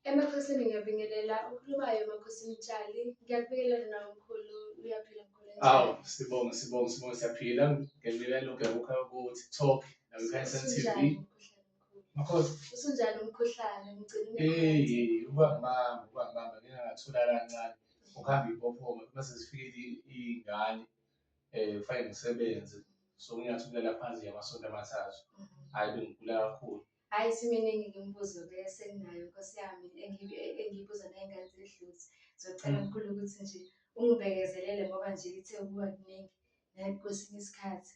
Emakhosini ngiyabingelela, okhulumayo Emakhosini Mtshali. Ngiyakubingelela nawe mkhulu, uyaphila mkhulu Awu, njani? sibonge, sibonge, sibonge, siyaphila. Ngiyabingelela nonke ku TikTok naku-Kaizen TV. Usunjani umkhuhlane mkhulu? Makhosi. Usunjani umkhuhlane? Ngigcina une-quarantine. Hey, ubangibamba, ubangibamba, ngike ngathola kancane. Ukuhamba impophoma mase zifikile iy'ngane, kufanele ngisebenze. So ngingathi ukulala phansi nje amasonto 3. Hhayi, bengigula kakhulu. Hhayi, isiminingi-ke imibuzo-ke esenginayo Nkosi yami engiyibuza ney'ngane zedlozi. Ngizocela mkhulu ukuthi nje ungibekezelele ngoba nje ithe ukuba kuningi kwesinye isikhathi.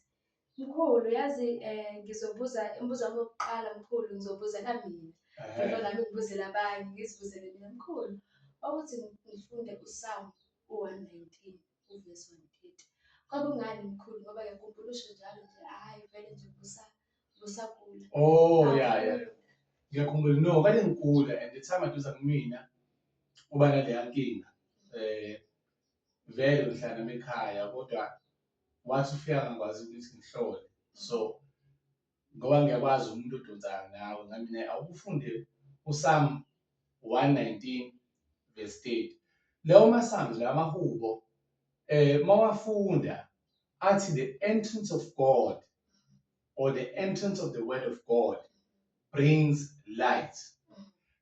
Mkhulu, yazi ngizobuza umbuzo wami wokuqala mkhulu, ngizobuzela mina before nami ngibuzele abanye, ngizibuzele mina. Mkhulu, ukuthi ngifunde uSalm u-119 uvesi 130. Kwakungani mkhulu? Ngoba ngiyakhumbula usho njalo nje, hhayi vele nje busagula. Oh, ya. Ngiyakhumbula, no, kade ngigula and the time aduza kumina uba naleya nkinga. Vele ngihlala nami ekhaya kodwa wathi ufika ngangikwazi ukuthi ngihlole. So ngoba ngiyakwazi umuntu odonsayo nawe ngami awufunde uPsalm 119 verse 30. Lawo ma-Psalms la mahubo mawafunda athi the entrance of God or the entrance of the word of God brings light.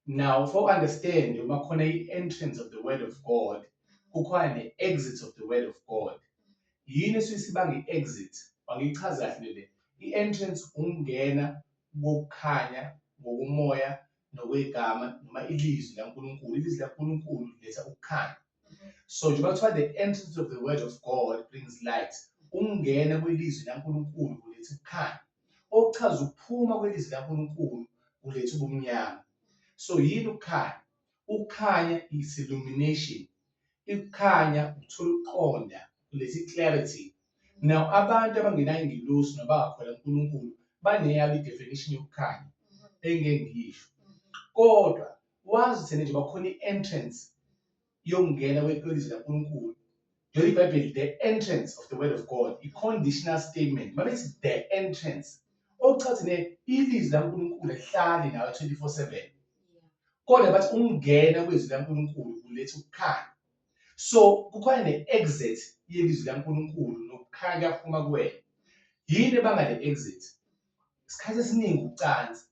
Now for understand uma khona i-entrance of the word of God, kukhona ne-exit of the word of God. Yini esuke sibanga i-exit? Angiyichazi kahle le. I-entrance ukungena kokukhanya ngokumoya nokwegama noma ilizwi laNkulunkulu. Ilizwi laNkulunkulu liletha ukukhanya. So njengoba kuthiwa the entrance of the word of God brings light, ukungena kwelizwi laNkulunkulu kuletha ukukhanya. Okuchaza ukuphuma kwelizwi laNkulunkulu kuletha ubumnyama. So yini ukukhanya? Ukukhanya is illumination. Ukukhanya ukuthola ukuqonda, kuletha i-clarity. Now abantu abangenayo ingelosi noma abangakholwa kuNkulunkulu baneyabo i-definition yokukhanya engeke ngiyisho. Kodwa wazi ukuthi nje bakhona i-entrance yokungena kwelizwi laNkulunkulu. Njengoba iBhayibheli, the entrance of the word of God, i-conditional statement. Mabethi the entrance, okuchaza ne ilizwi laNkulunkulu lihlale nawe 24/7. Kodwa bathi ukungena kwezwi laNkulunkulu kuletha ukukhanya. So kukhona ne-exit yelizwi laNkulunkulu nokukhanya kuyaphuma kuwena. Yini ebanga le exit? Isikhathi esiningi ucansi.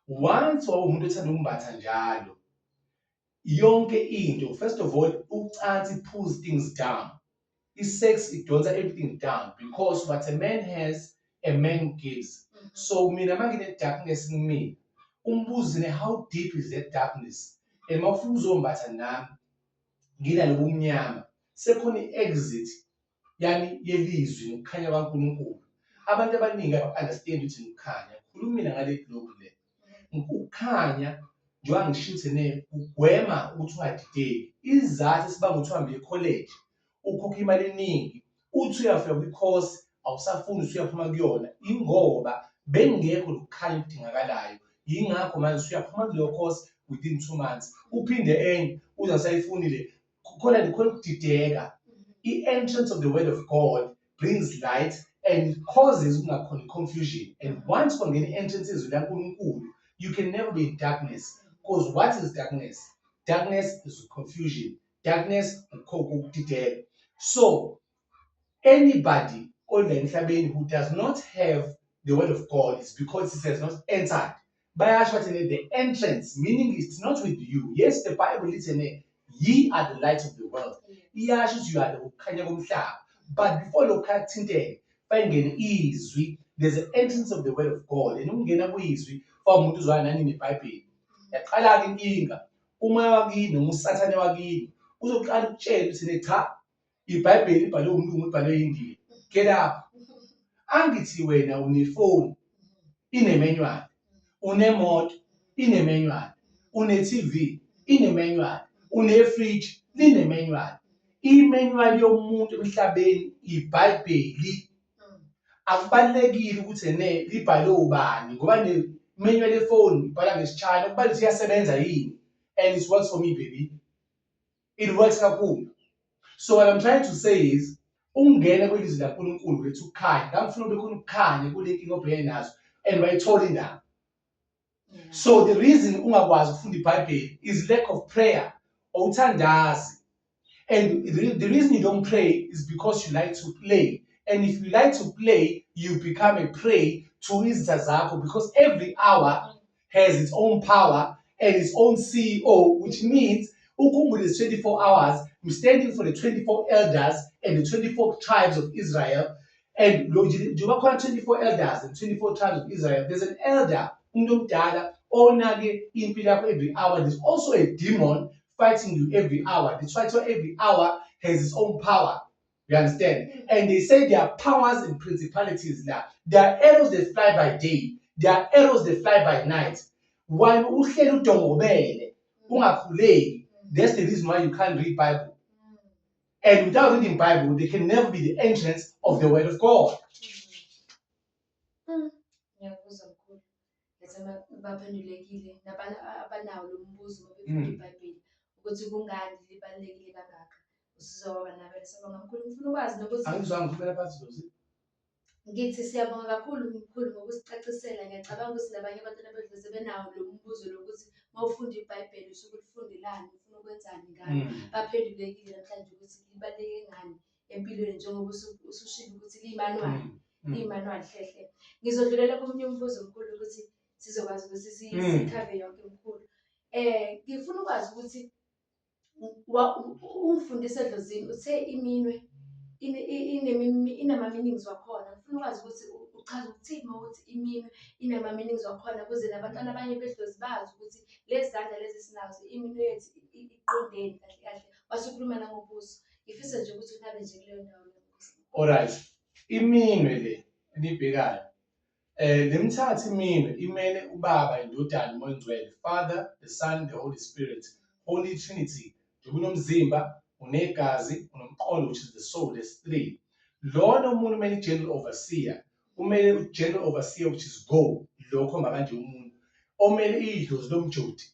Once wawumuntu othanda ukumbatha njalo, yonke into, first of all, ucansi pulls things down. I-sex idonsa everything down because what a man has, a man gives. So mina mangine-darkness kumina, umbuzo ne how deep is that darkness? And mawufika uzombatha nami, nginalobu bumnyama, sekukhona i-exit yani yelizwi nokukhanya kwaNkulunkulu. Abantu abaningi aba-understand ukuthi ukukhanya. Ngikhuluma mina ngale globe le. Ukukhanya njengoba ngisho ukuthi ne kugwema ukuthi ungadideki. Isizathu esibanga ukuthi uhambe ekholeji ukhokhe imali eningi, uthi uyafika kwi-course awusafuni usuyaphuma kuyona, ingoba bengekho lokukhanya okudingakalayo. Yingakho manje usuyaphuma kuleyo course within 2 months, uphinde enye uze awusayifuni le. Khona khona ukudideka. I-entrance of the word of God brings light and it causes kungakhona confusion. And once kwangena i-entrance yezwi laNkulunkulu, you can never be in darkness. Because what is darkness? Darkness is confusion. Darkness ukudideka. So anybody ola emhlabeni who does not have the word of God is because it has not entered. Bayasho bathi the entrance, meaning it's not with you. Yes, the Bible lithi ne ye are the light of the world. Iyasho ukuthi you are the ukukhanya komhlaba. But before lokho kuthinteke, fayingene izwi, there's an entrance of the word of God. And ukungena kwizwi for umuntu uzwana nani neBhayibheli. Yaqala-ke inkinga. Umoya wakini noma uSathane wakini uzoqala ukutshela ukuthi ne cha, iBhayibheli ibhalwe umlungu, ibhalwe iNdiya. Get up. Angithi wena unefoni ine-manual, unemoto ine-manual, une-TV ine-manual, une-fridge line-manual. I-manual yomuntu emhlabeni iBhayibheli. Akubalulekile ukuthi ene libhalwe ubani ngoba ne-manual yefoni ibhala ngesiChina, kubalulekile ukuthi iyasebenza yini. And it works for me, baby. It works kakhulu. So what I'm trying to say is ukungena kwelizwi laNkulunkulu kuletha ukukhanya. Ngangifuna kube khona ukukhanya kule nkinga obhekene nazo and wayithola indaba. So the reason ungakwazi ukufunda iBhayibheli is lack of prayer, awuthandazi. And the reason you don't pray is because you like to play. And if you like to play, you become a prey to izitha zakho, because every hour has its own power and its own CEO, which means ukhumbule is 24 hours. I'm standing for the 24 elders and the 24 tribes of Israel. And lo njengoba khona 24 elders and 24 tribes of Israel, there's an elder, umuntu omdala onake impilo yakho every hour. There's also a demon fighting you every hour. That's why every hour has its own power. You understand? And they say there are powers and principalities la. There are arrows that fly by day. There are arrows that fly by night. While uhleli udongobele, ungakhuleki, that's the reason why you can't read Bible. And without reading Bible, there can never be the entrance of the word of God. Ngiyakuzwa mkhulu. Ngethemba baphendulekile nabantu abanawo lo mbuzo uma befunda iBhayibheli ukuthi kungani libalulekile kangaka. Usizoba nabela. Siyabonga mkhulu. Ngifuna ukwazi nokuthi Angizwanga, ngikhulumela phansi Zozi. Ngithi siyabonga kakhulu mkhulu ngokusicacisela. Ngiyacabanga ukuthi nabanye abantwana bedlozi benawo lo mbuzo lokuthi uma ufunda iBhayibheli usuke ulifundelani, ufuna ukwenzani ngalo. Baphendulekile namhlanje ukuthi libaluleke ngani empilweni, njengoba usushilo ukuthi liyi-manual. Liyi-manual hle hle. Ngizodlulela komunye umbuzo mkhulu ukuthi sizokwazi ukuthi si-cover yonke mkhulu. Ngifuna ukwazi ukuthi ungifundise edlozini uthe iminwe inama-meanings wakhona. Ngifuna ukwazi ukuthi uchaza ukuthini uma uthi iminwe inama-meanings wakhona, ukuze nabantwana abanye bedlozi bazi ukuthi lezi zandla lezi esinazo, iminwe yethu iqondeni kahle kahle. Wasukhuluma nangobuso. Ngifisa nje ukuthi unabe nje kuleyo ndawo leyo. Alright. Iminwe le enibhekayo. Lemthatha iminwe imele uBaba, iNdodana, uMoya oNgcwele, Father, the Son, the Holy Spirit, Holy Trinity. Njengoba unomzimba, unegazi, unomqondo, which is the soul, there's three. Lona umuntu umele i-general overseer, umele u-general overseer, which is go, lo khomba kanje umuntu, omele idlozi lomjodi.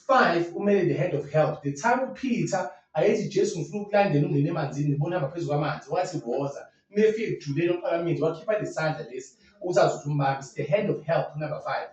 Five umele the hand of help. The time uPeter ayethi, "Jesu, ngifuna ukulandela, ungene emanzini, ngibona hamba phezu kwamanzi," wathi, "Woza." Mefika ekujuleni oqala amanzi, wakhipha lesandla lesi ukuthi azothi umbambe. It's the hand of help, number five.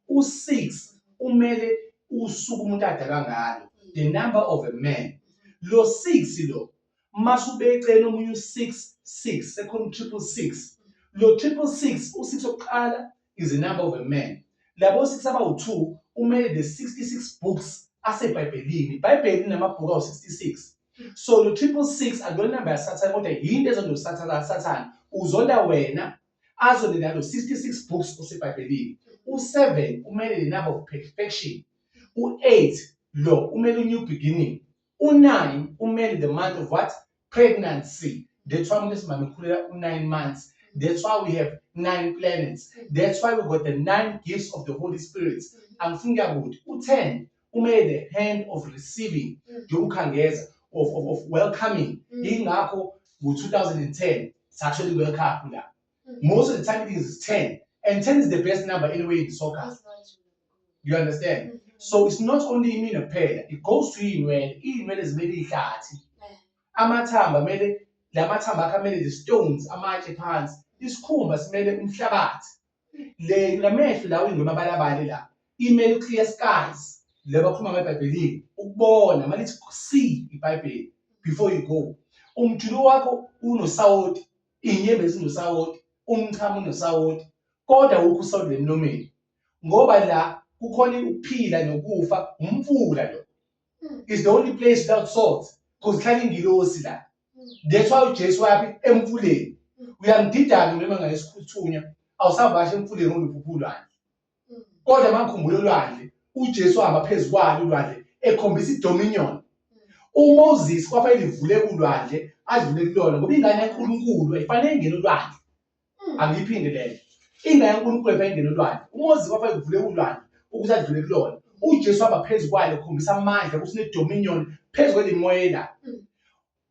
U-six umele usuku umuntu adalwa ngalo, the number of a man. Lo six lo masubecela omunye u-six six, sekhona u-666. Lo 666, u-six wokuqala is the number of a man. Labo six abawu-two umele the 66 books aseBhayibhelini. IBhayibheli linamabhuku awu-66. So lo 666 akuyona inamba yaSathane, kodwa yinto ezonda uSathane. Sathane uzonda wena, azonde nalo 66 books oseBhayibhelini. U-7 umele the number of perfection. U-8 lo umele new beginning. U-9 umele the month of what? Pregnancy. That's why umuntu esimame ukhulela u-9 months. That's why we have nine planets. That's why we got the nine gifts of the Holy Spirit. Angifuni kuyakude. U-10 umele the hand of receiving, njengokukhangeza of welcoming. Yingakho ngo-2010 sathola i-World Cup la. Most of the time it is 10, and 10 is the best number anyway in soccer. You understand? So it's not only iminwe kuphela, it goes to iy'nwele. Iy'nwele zimele iy'hlathi, amathamba amele la mathamba akho amele the stones, amatshe phansi. Isikhumba simele umhlabathi. Le lamehlo lawo ingwemabalabale la imele clear skies, le bakhuluma ngeBhayibhelini, ukubona malithi see iBhayibheli before you go. Umjuluko wakho unosawoti, iy'nyembezi zinosawoti, umchamo unosawoti, kodwa awukho usawoti emlomeni, ngoba la kukhona ukuphila nokufa. Umfula lo is the only place without salt, because kuhlala ingilosi la. That's why uJesu wayaphi emfuleni. Uyangididana noma ngayesikuthunya awusavasha emfuleni ngoba uphupha ulwandle. Kodwa mangikhumbula ulwandle, uJesu wahamba phezu kwalo ulwandle ekhombisa i-dominion. UMoses kwafanele ivule ulwandle adlule kulona, ngoba ingane kaNkulunkulu ayifanele ingene ulwandle. Angiyiphinde leyo, ingane kaNkulunkulu ayifanele ingene ulwandle. UMoses kwafanele kuvule ulwandle ukuthi adlule kulona. UJesu wahamba phezu kwalo ekhombisa amandla ukuthi une-dominion phezu kwelimoya la.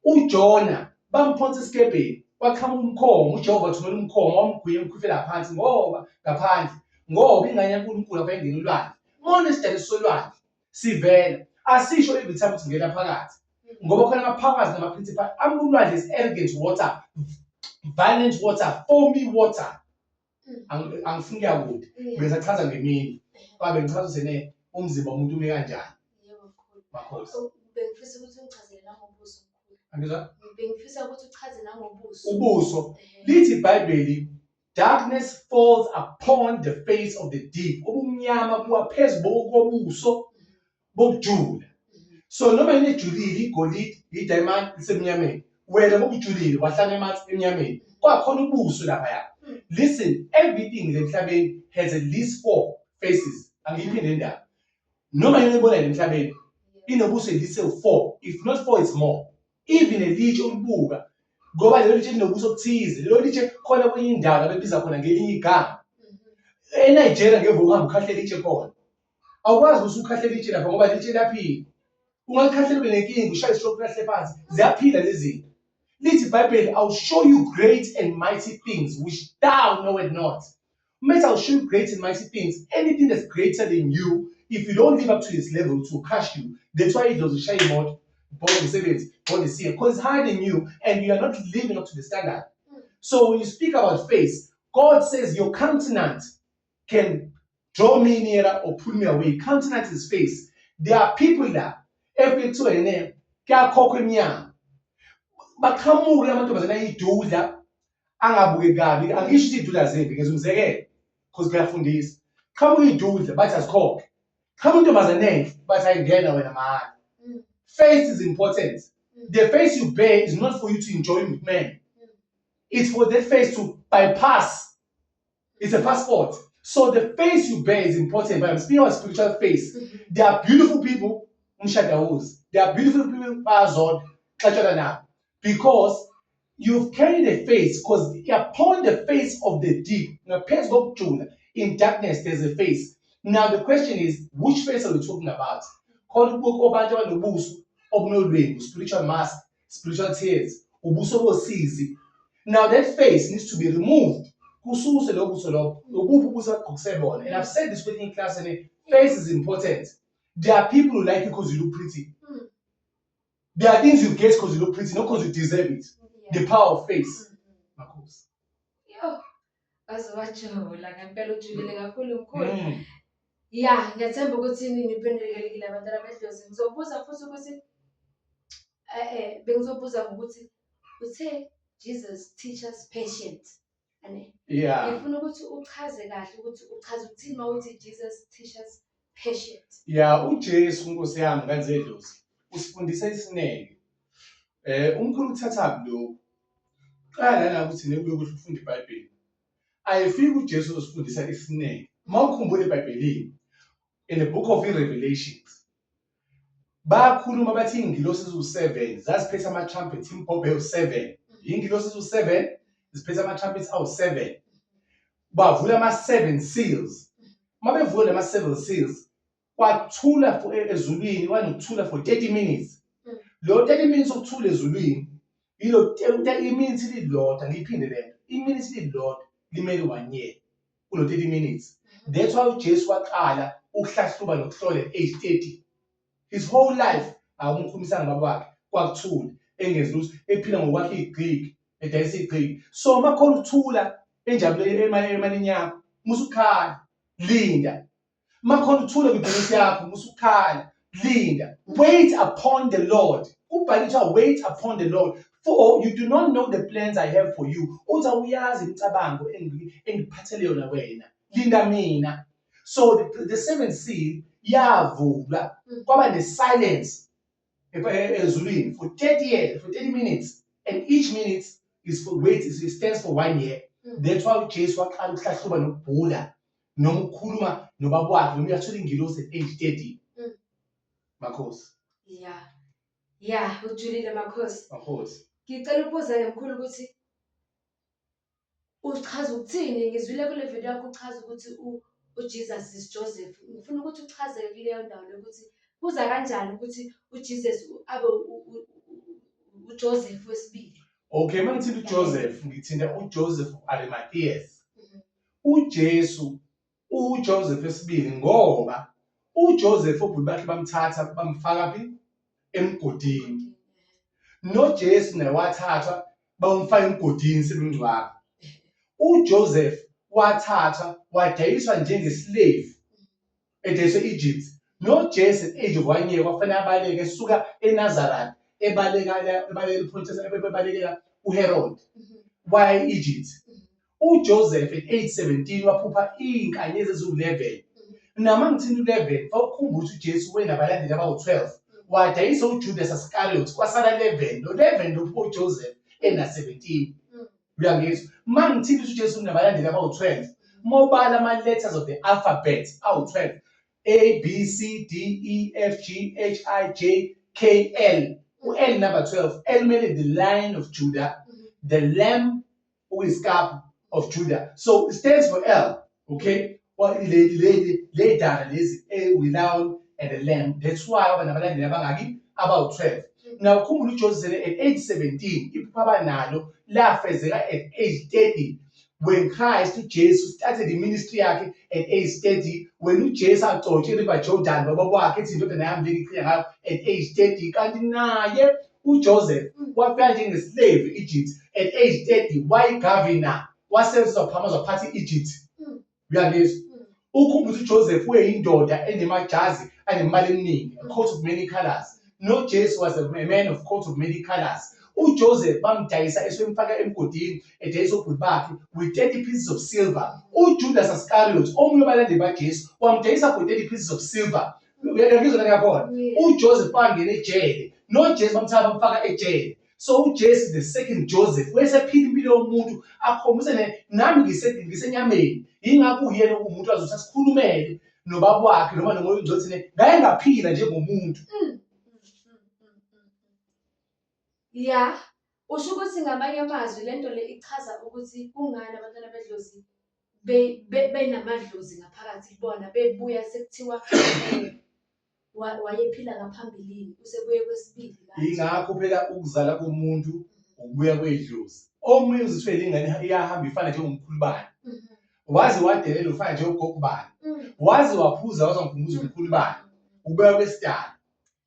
UJona bamphonsa esikebheni, kwaqhamuka umkhomo. UJehova wathumela umkhomo, wamgwinya, emkhuphela phansi ngoba ngaphandle, ngoba ingane yaNkulunkulu ayifanele ingene ulwandle. Uma unesidalo solwandle sivela, asisho every time ukuthi ngena phakathi, ngoba khona ama-powers nama-principal. Ulwandle is arrogant water, violent water, foamy water. Angifuni kuya kude. Bengisachaza ngemini. Kwabe ngichaza ukuthi ene umzimba womuntu ume kanjani. Yebo mkhulu. Makhosi. Oh, bengifisa ukuthi ungichazele nangobuso mkhulu. Angizwa? Bengifisa ukuthi uchaze nangobuso. Ubuso. Lithi iBhayibheli, darkness falls upon the face of the deep. Ubumnyama buwa phezu kobuso bokujula. So noma yini ejulile, igolide, i-diamond lisemnyameni. Wena ngokujulile wahlala emanzi emnyameni. Kwakhona ubuso laphaya. Listen, everything emhlabeni has at least four faces. Angiyiphinde indaba. Noma yini oyibona emhlabeni inobuso at least four. If not four, it's more. Even elitshe ulibuka ngoba lelo litshe linobuso obuthize. Lelo litshe khona kwenye indawo la bebiza khona ngelinye igama. ENigeria ngeke uhambe ukhahlela itshe khona. Awukwazi ukuthi ukhahlele itshe lapha ngoba litshe liyaphila. Ungalikhahlela ube nenkinga ushaye istroke ulahle phansi. Ziyaphila lezi zinto. Lithi iBhayibheli, I will show you great and mighty things which thou knowest not. Uma ethi I will show you great and mighty things, anything that's greater than you, if you don't live up to its level, it will crush you. That's why idlozi lishaya imoto, ibhoda umsebenzi, ibhoda isiye, because it's higher than you and you are not living up to the standard. So when you speak about face, God says your countenance can draw me nearer or pull me away. Countenance is face. There are people la efike kuthiwa yene kuyakhokhwa emnyango. Baqhamuke amantombazane ayidudla angabuki kabi, angisho ukuthi idudla zimbi, ngenza umzekelo because kuyafundisa. Qhamuka idudla bathi azikhokhe. Qhamuka intombazane enhle bathi ayingena wena mahhala. Face is important. The face you bear is not for you to enjoy with men. It's for that face to bypass. It's a passport. So the face you bear is important. But I'm speaking about spiritual face. There are beautiful people, umshado awuzi. There are beautiful people bayazonda, xatshana nabo. Because you've carried a face, because upon the face of the deep, ngaphezu kokujula, in darkness there's a face. Now the question is, which face are we talking about? Khona ubuko abantu abanobuso obunolwembu, spiritual mask, spiritual tears, ubuso bosizi. Now that face needs to be removed. Kususe lo buso lobo. Ubuphi ubuso abagqokise bona. And I've said this within class, and face is important. There are people who like you because you look pretty. There are things you get because you look pretty, not because you deserve it. The power of face. Makhosi. Yo, waze wajula ngempela, ujulile kakhulu mkhulu. Ya, ngiyathemba ukuthi niphendulekelekile abantwana bedlozi. Ngizobuza futhi ukuthi bengizobuza ngokuthi uthe Jesus teaches patience. Ane? Yeah. Ngifuna ukuthi uchaze kahle ukuthi uchaza ukuthini uma uthi Jesus teaches patience. Yeah, uJesu Nkosi yami kanzedlozi usifundisa isineke. Umkhulu uthathaphi lokhu? Qala lana ukuthi nekube kuhle ukufunda iBhayibheli. Ayifiki uJesu uzosifundisa isineke. Uma ukhumbula eBhayibhelini in the book of Revelations bakhuluma bathi iy'ngilosi eziwu-7 zaziphethe ama-trumpets, imibhobho ewu-7. Iy'ngilosi eziwu-7 ziphethe ama-trumpets awu-7. Bavula ama-7 seals. Uma bevula lama-7 seals, kwathula for ezulwini, kwanokuthula for 30 minutes. Lo 30 minutes okuthula ezulwini, ilo iminute lilodwa, ngiyiphinde lento, iminute lilodwa limele 1 year kulo 30 minutes. That's why uJesu waqala ukuhlahluba nokuhlola at age 30. His whole life akumkhulisanga baba wakhe, kwakuthula, engenzi lutho, ephila ngokwakhe igqiki, edayisa igqiki. So uma khona ukuthula enjabuleni emalini yakho, musa ukukhala, linda. Uma khona ukuthula kwibhizinisi yakho, musa ukukhala, linda. Wait upon the Lord. Kubhaliwe kuthiwa wait upon the Lord. For you do not know the plans I have for you. Uthi awuyazi imicabango engiphathele yona wena. Linda mina. So the seventh seal yavulwa, kwaba ne-silence ezulwini for 30 years, for 30 minutes. And each minute is for wait, it stands for 1 year. That's why uJesu waqala ukuhlahluba nokubhula noma ukukhuluma nobaba wakhe noma uyathola ingilosi at age 30. Makhosi. Yeah. Yeah, ujulile makhosi. Makhosi. Ngicela ukubuza-ke mkhulu ukuthi uchaza ukuthini? Ngizwile kule video yakho uchaza ukuthi uJesus is Joseph. Ngifuna ukuthi uchaze kuleyo ndawo leyo ukuthi kuza kanjani ukuthi uJesus abe uJoseph wesibili. Okay, uma ngithinta uJoseph, ngithinta uJoseph of Arimathea. uJesu uJoseph wesibili ngoba uJoseph obhuti bakhe bamthatha bamfaka phi emgodini. NoJesu naye wathathwa bamfaka emgodini sebemngcwaba. UJoseph wathathwa wadayiswa njengeslave. Edayiswe e-Egypt. NoJesu at age of 1 year kwafanele abaleke esuka eNazareth ebaleka ebalekela uPontius ebalekela uHerod. Waya e-Egypt. UJoseph at age 17 waphupha iy'nkanyezi eziwu-11. Nama ngithinta u-11, fawukhumbula ukuthi uJesu wenabalandeli abawu-12. Wadayisa uJudas Iscariot kwasala 11. Lo 11 lo uJoseph ena-17. Uyangizwa? Uma ngithinta ukuthi uJesu unabalandeli abawu-12, uma ubala ama-letters of the alphabet awu-12, A, B, C, D, E, F, G, H, I, J, K, L. U-L number 12. L mele the Lion of Judah, the Lamb okuyisikaphu of Judah. So it stands for L, okay? Well, le le le dala lezi we lion and the lamb. That's why aba nabalandeli abangaki abawu-12. Now ukhumbula uJoseph at age 17 iphupha abanalo lafezeka at age 30 when Christ uJesu started the ministry yakhe at age 30 when uJesu agcotshe iRiver Jordan baba wakhe ethi indodana yami lengiqhiya ngayo at age 30 kanti naye uJoseph wafika njengeslave e-Egypt at age 30 wayigovernor wasezophama waphatha i-Egypt. Uyangizwa? Ukhumbula ukuthi uJoseph wayeyindoda enemajazi anemali eminingi, a coat of many colors. NoJesu was a man of coat of many colors. UJoseph bamdayisa esewemfaka emgodini edayisa obhuti bakhe with 30 pieces of silver. UJudas Iscariot omunye wabalandeli baJesu wamdayisa for 30 pieces of silver. Uyangizwa la yakhona? UJoseph wangena ejele noJesu bamthatha bamfaka ejele. So uJesu the second Joseph wayesephila impilo yomuntu akhombise nami ngisenyameni. Yingakho uyena umuntu azothi asikhulumele nobaba wakhe noma nomoya ongcwele ne ngake ngaphila njengomuntu. Ya, usho ukuthi ngamanye amazwi lento le ichaza ukuthi kungani abantwana bedlozi benamadlozi ngaphakathi kubona bebuya sekuthiwa wayephila ngaphambilini usebuye kwesibili manje. Yingakho phela ukuzala komuntu ukubuya kwedlozi. Omunye uzithwele ingane iyahamba ifana njengomkhulu bani. Waze wadelela ufana njengogogo bani. Waze waphuza waze wangikhumbuza umkhulu bani. Ukubuya kwesidalo.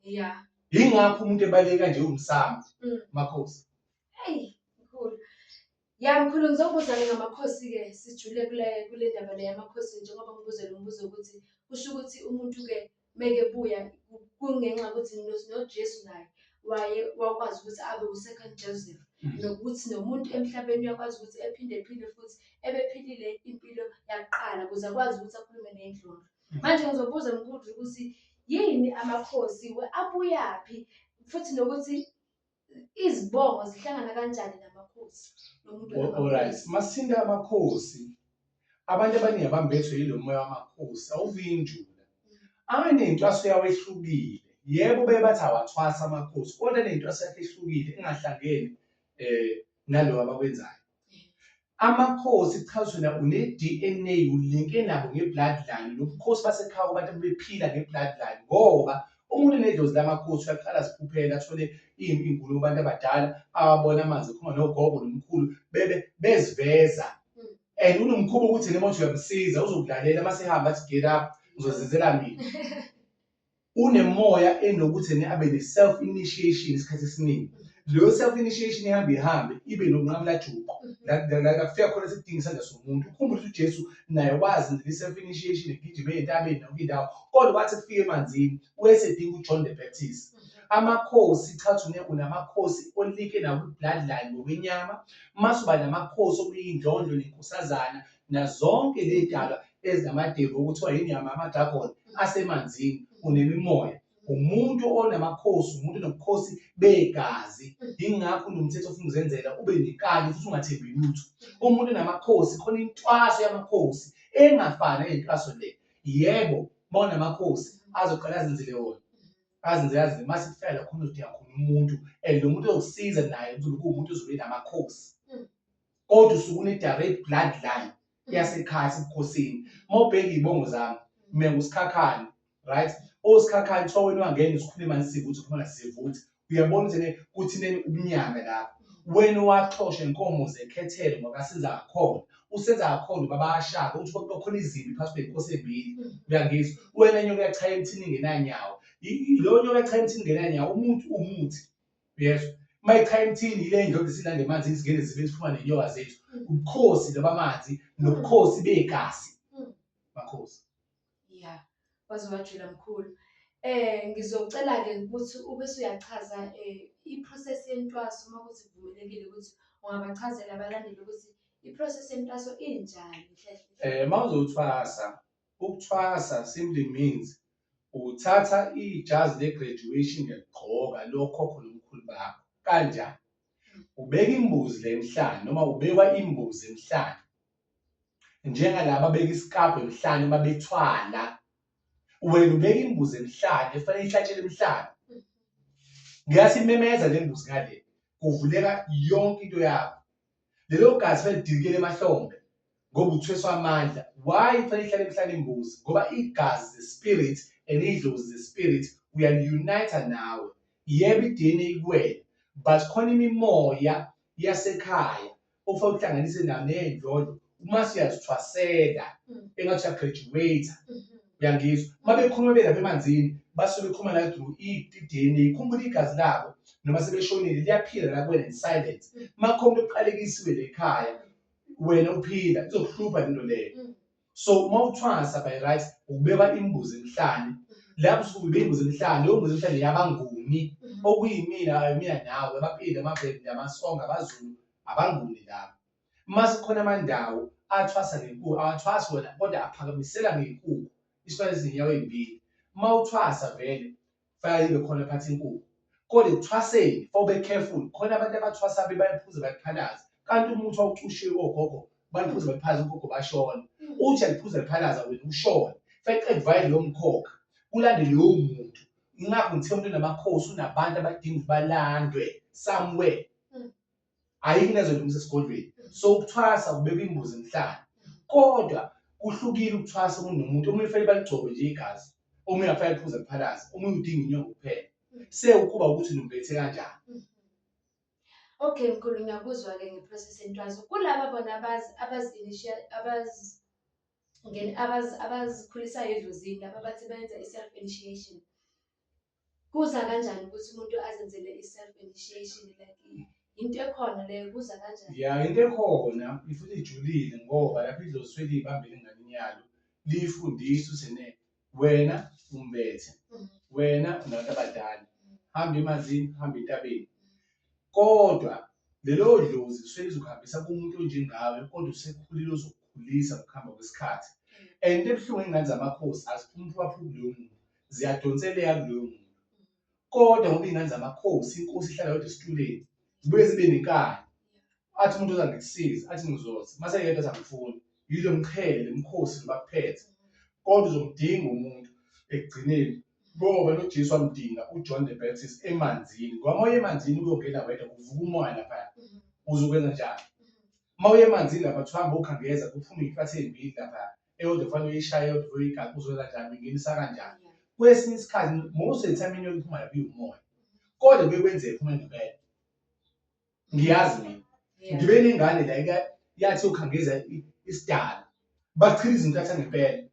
Yeah. Yingakho umuntu ebaleka nje umsamo. Makhosi. Hey, mkhulu. Ya mkhulu ngizobuza-ke ngamakhosi-ke sijule kule ndaba le yamakhosi njengoba ngibuze lo mbuzo ukuthi kusho ukuthi umuntu-ke meke buya kungenxa yokuthi noJesu naye waye wakwazi ukuthi abe u-second Joseph nokuthi nomuntu emhlabeni uyakwazi ukuthi ephinde ephile futhi ebephilile impilo yakuqala ukuze akwazi ukuthi akhulume ney'ndlondlo. Manje ngizobuza mkhulu ukuthi yini amakhosi abuyaphi futhi nokuthi izibongo zihlangana kanjani namakhosi nomuntu Alright, masithinta amakhosi, abantu abaningi abambethwe yilo moya wamakhosi, awuvinjula. Anentwaso yawo ehlukile. Yebo beye bathi awathwasa amakhosi, kodwa anentwaso yakhe ehlukile engahlangene nalo abakwenzayo. Amakhosi chaza wena une-DNA ulinke nabo nge-bloodline nobukhosi basekhaya kubantu abebephila nge-bloodline ngoba umuntu enedlozi lamakhosi uyaqala aziphuphele athole iy'nkulumo kubantu abadala awabona amanzi ekhuluma nogogo nomkhulu bebe beziveza and unomkhuba ukuthi noma uthi uyamsiza uzokulalela uma sehamba athi get up ngizozenzela mina. Unemoya enokuthi ene abe ne-self initiation isikhathi esiningi. Leyo self initiation ihamba ihambe ibe nokunqamula juqu. La kufika khona sekudinga isandla somuntu. Ukhumbule ukuthi uJesu naye wazi nje i-self initiation egijima ey'ntabeni yonke indawo. Kodwa kwathi kufika emanzini wayesedinga uJohn the Baptist. Amakhosi cha uthi unamakhosi olike nawo kwi-bloodline ngokwenyama. Mase uba namakhosi okuyindlondlo nenkosazana nazonke ley'dalwa ezinamadeva okuthiwa yinyama ama-dragon asemanzini unemimoya umuntu onamakhosi umuntu onobukhosi begazi yingakho unomthetho ofuna ukuzenzela ube nekani futhi ungathembi lutho umuntu onamakhosi khona intwaso yamakhosi engafani nentwaso le yebo uma unamakhosi azoqala azenzele wona azenzele azenzele mase kufika la khona uzodinga khona umuntu and lo muntu ozokusiza naye kuzobe kuwumuntu ozobe namakhosi kodwa usuke une-direct bloodline yasekhaya ebukhosini. Uma ubheka iy'bongo zami, mina nguSikhakhane, right? OSikhakhane kuthiwa wena wangena usikhuluma emanzini uphuma nasivutha. Uyabona ukuthi ene kuthi neni ubunyanga lapho. Wena waxosha inkomo zekhethelo ngoba Senzangakhona. USenzangakhona ubaba kaShaka uthi kwakukhona izimpi phakathi kwey'nkosi ey'mbili. Uyangizwa? Wena nyoka yachaya emthini ingenanyawo. Leyo nyoka yachaya emthini ingenanyawo umuntu umuthi. Uyezwa? Uma ichaya emthini yile ndlondlo esilanda emanzini singene ezibeni siphuma nenyoka zethu. Ubukhosi lobamanzi nobukhosi begazi. Makhosi. Yeah. Waze wajula mkhulu. Ngizocela-ke ukuthi ube usuyachaza i-process yentwaso uma kuwukuthi kuvumelekile ukuthi ungabachazela abalandeli ukuthi i-process yentwaso injani kahle hle. Uma uzothwasa, ukuthwasa simply means uthatha ijazi le-graduation uyaligqoka lokhokho nomkhulu bakho. Kanjani? Ubeka imbuzi la emhlane noma ubekwa imbuzi emhlane. Njengalaba abeka isikabhu emhlane uma bethwala. Wena ubeka imbuzi emhlane efanele ihlatshelwe emhlane. Ngiyathi imemeza le mbuzi ngale, kuvuleka yonke into yakho. Lelo gazi fanele lidilikele emahlombe ngoba uthweswa amandla. Why kufanele ihlale emhlane imbuzi? Ngoba igazi the spirit and idlozi the spirit uyali-unite nawe. Yebo i-DNA ikuwena but khona imimoya yasekhaya okufanele uhlanganise nayo ney'ndlondlo uma siyazithwasela engathi uya-graduate. Uyangizwa? Uma bekhuluma belapha emanzini basuke bekhuluma la through i-DNA. Khumbula igazi labo noma sebeshonile liyaphila la kuwena in silence. Uma kukhona umuntu oqalekisiwe la ekhaya wena uphila izokuhlupha lento leyo. So uma uthwasa by right ukubekwa imbuzi emhlane. Lapho usuke ubeka imbuzi emhlane, leyo mbuzi emhlane yabanguni okuyimina mina nawe abaPedi, amaVenda, amaSonga, abaZulu, abanguni labo. Uma sekukhona amandawo athwasa ngenkukhu, awathwasi wona kodwa aphakamisela ngenkukhu isilwane esinenyawo ey'mbili. Uma uthwasa vele kufanele ibe khona phathi inkukhu. Kodwa ekuthwaseni fanele ube careful, khona abantu abathwasa bayiphuze bayiphalaze. Kanti umuthi wawucushiwe kogogo baliphuze baliphalaze ogogo bashona. Uthi aliphuze liphalaza wena ushone. Fanele qede uvale lowo mkhokha, kulandele lowo muntu. Ingakho ngithe umuntu onamakhosi unabantu abadinga ukuthi balandwe somewhere. Ayikho into ezoyilungisa esigodlweni. So ukuthwasa kubeka imbuzi emhlane. Kodwa kuhlukile ukuthwasa umuntu nomuntu. Omunye ufanele baligcobe nje igazi, omunye afanele aliphuze liphalaze, omunye udinga inyongo kuphela. Sekuba ukuthi nimbethe kanjani. Okay mkhulu, ngiyakuzwa-ke nge-process yentwaso. Kulaba bona abazikhulisayo edlozini, laba abathi benza i-self initiation. Kuza kanjani ukuthi umuntu azenzele i-self initiation, like into ekhona leyo, kuza kanjani? Ya, into ekhona futhi ijulile ngoba lapho idlozi lisuke liyibambile enganeni yalo liyifundisa ukuthi ene wena umbethe, wena unabantu abadala, hamba emanzini, hamba entabeni. Kodwa lelo dlozi lisuke lizokuhambisa kumuntu onjengawe kodwa usekhulile ozokukhulisa ngokuhamba kwesikhathi. And into ebuhlungu iy'ngane zamakhosi aziphumi phuma kuloyo muntu, ziyadonseleka kuloyo muntu. Kodwa ngoba iy'ngane zamakhosi, inkosi ihlala yodwa esitulweni, zibuye zibe nenkani. Athi umuntu oza ngikusiza, athi ngizothi, mase yedwa athi angifuni. Yilo mqhele, lo mkhosi lo bakuphethe. Kodwa uzomdinga umuntu ekugcineni ngoba noJesu wamdinga uJohn the Baptist emanzini. Ngoba uma uya emanzini uyongena wedwa kuvuka umoya laphaya. Uzokwenza njani? Uma uya emanzini lapha kuthiwa hamba ukhangeza kuphume iy'nhlathi ey'mbili lapha. Eyodwa kufanele uyishaye, eyodwa uyoyigaxa, uzokwenza njani? Uyingenisa kanjani? Kwesinye isikhathi most of the time inyoka iphuma lapha iwumoya. Kodwa kuye kwenzeke iphume ngempela. Ngiyazi mina. Ngibe nengane la yathi ukhangeza isidala. Bachitha izintatha ngempela.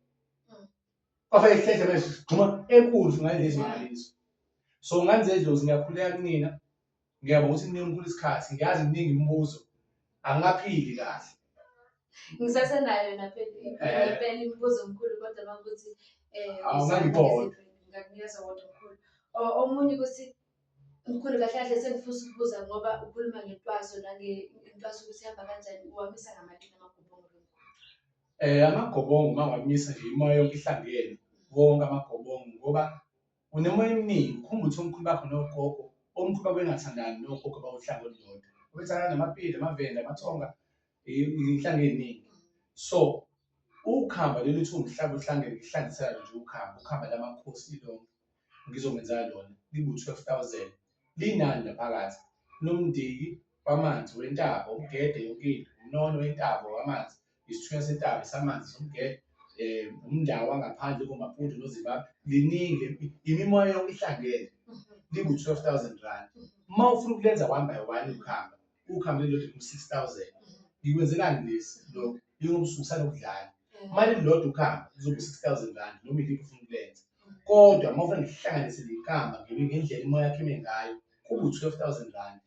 Kwafake ihlehle manje sigxuma enkulu ngale lezimangaliso. So ngane zedlozi ngiyakhuleka kunina. Ngiyabonga ukuthi ninike umkhulu isikhathi. Ngiyazi miningi imibuzo. Angingaphili kahle. Ngisasenayo ngempela imibuzo omkhulu kodwa makuthi Awungangibona. Ngingakunikeza wodwa mkhulu. Omunye ukuthi mkhulu kahle kahle sengifisa ukubuza ngoba ukhuluma ngentwaso nangentwaso ukuthi ihamba kanjani, uwamisa ngamalini amagobongo lo mkhulu? Amagobongo uma ungawamisa nje imoya yonke ihlangene, wonke amagobongo ngoba unemoya eminingi. Ukhumbule ukuthi omkhulu bakho nogogo, omkhulu babengathandani nogogo bawuhlanga olulodwa. Babethandana namaPedi, amaVenda, amaTsonga, iy'nhlanga ey'ningi. So ukhamba leli lithi umhlaba uhlangene ngihlanganisela nje ukhamba, ukhamba lamakhosi lilonke ngizokwenza lona libu-12 000. Linani la phakathi? Linomndiki wamanzi wentaba, umgede yonke into, umnono wentaba wamanzi, isithunywa sentaba samanzi somgede, umndawo wangaphandle koMaputo noZimbabwe, liningi imimoya yonke ihlangene libu-12 000 rand. Uma ufuna ukulenza one by one ukhamba, ukhamba lilodwa libu-6 000. Ngikwenzelani lesi lokhu? Yingoba usuke usanokudlala. Uma lilodwa ukhamba lizoba u-6 000 rand noma iliphi ufuna ukulenza. Kodwa uma ufuna ngihlanganise nenkamba ngendlela imoya yakho ime ngayo kuba u-12 000 rand.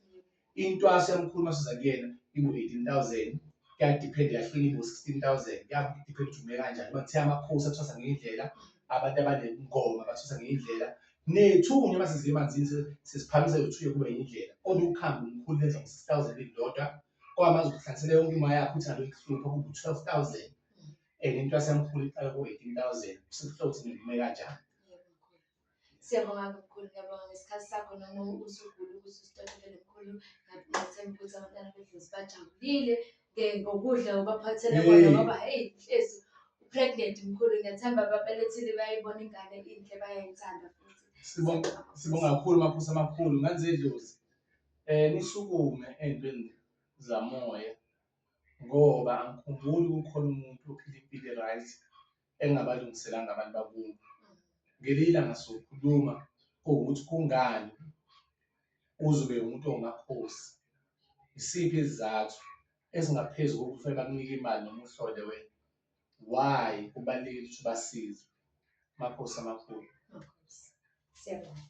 Intwaso yamkhulu masuza kuyena ibu-18 000. Kuya-depend-a yahlukene ibu-16 000. Kuya-depend ukuthi ume kanjani. Ngoba kuthiwa amakhosi athwasa ngendlela. Abantu abanengoma bathusa ngey'ndlela ney'thunywa uma seziya emanzini sesiphakamisa lothunywa kube yindlela. Kodwa ukhambi umkhulu lenza ngo-6,000 lilodwa. Kodwa manje uhlanganisele yonke imali yakho uthi aloku hlupha kube u-12,000 and intwaso yamkhulu iqala ko-18,000 sekuhlobo ukuthi ngivume kanjani. Yebo mkhulu. Siyabonga mkhulu, ngiyabonga ngesikhathi sakho noma usugula ukuthi usitolokele mkhulu. Ngiyathemba ukuthi abantwana bedlozi bajabulile ngokudla obaphathele kona ngoba hey hlezi u-pregnant mkhulu. Ngiyathemba ababelethile bayayibona ingane inhle bayayithanda futhi. Sibonga sibonga kakhulu makhosi amakhulu ngane zedlozi. Nisukume ey'ntweni zamoya ngoba angikhumbuli kukhona umuntu ophila impilo e-right engingabalungiselanga abantu bakubo. Ngelinye ilanga sokhuluma kuwukuthi kungani uze ube umuntu owumakhosi, isiphi isizathu esingaphezu kokuthi kufanele bakunike imali noma uhlole wena, why kubalulekile ukuthi ubasize? Makhosi amakhulu. Makhosi. Siyabonga.